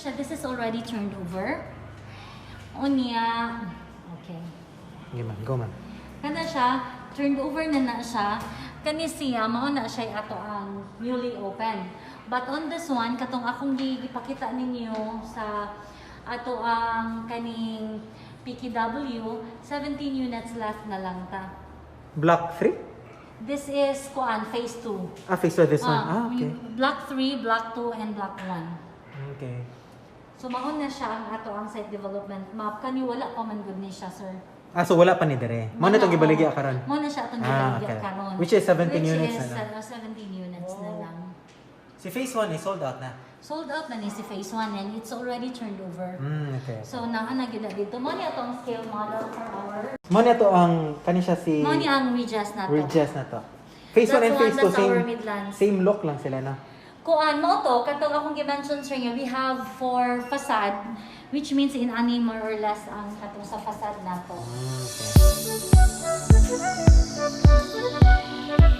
siya, this is already turned over. Unya, okay. Okay, ma'am. Go, ma'am. Kana siya, turned over na na siya. Kani siya, mao na siya ato ang newly open. But on this one, katong akong gipakita ninyo sa ato ang kaning PKW, 17 units left na lang ta. Block 3? This is kuan phase 2. Ah, phase 2, this one. Ah, okay. Block 3, Block 2, and Block 1. Okay. So mao na siya ang ato ang site development map. Kani wala pa man gud ni siya, sir. Ah, so wala pa ni dere. Mao na itong gibaligya karon. Mao na siya atong Ah, gibaligya karon. Which is 17 Which units is, na lang. 17 units na lang. Si phase 1 is sold out na. Sold out na ni si phase 1 and it's already turned over. Okay. So naa na gyud na dito. Mao ni atong scale model for our Mao na to ang kani siya si Mao ni ang Regis na to. Regis na to. Phase 1 That's and phase one, 2 that's same our Midlands. Same look lang sila, no. Kuan mao to, katong akong gi-mention sa inyo, we have four facade, which means in ani more or less ang katong sa facade nato. Okay.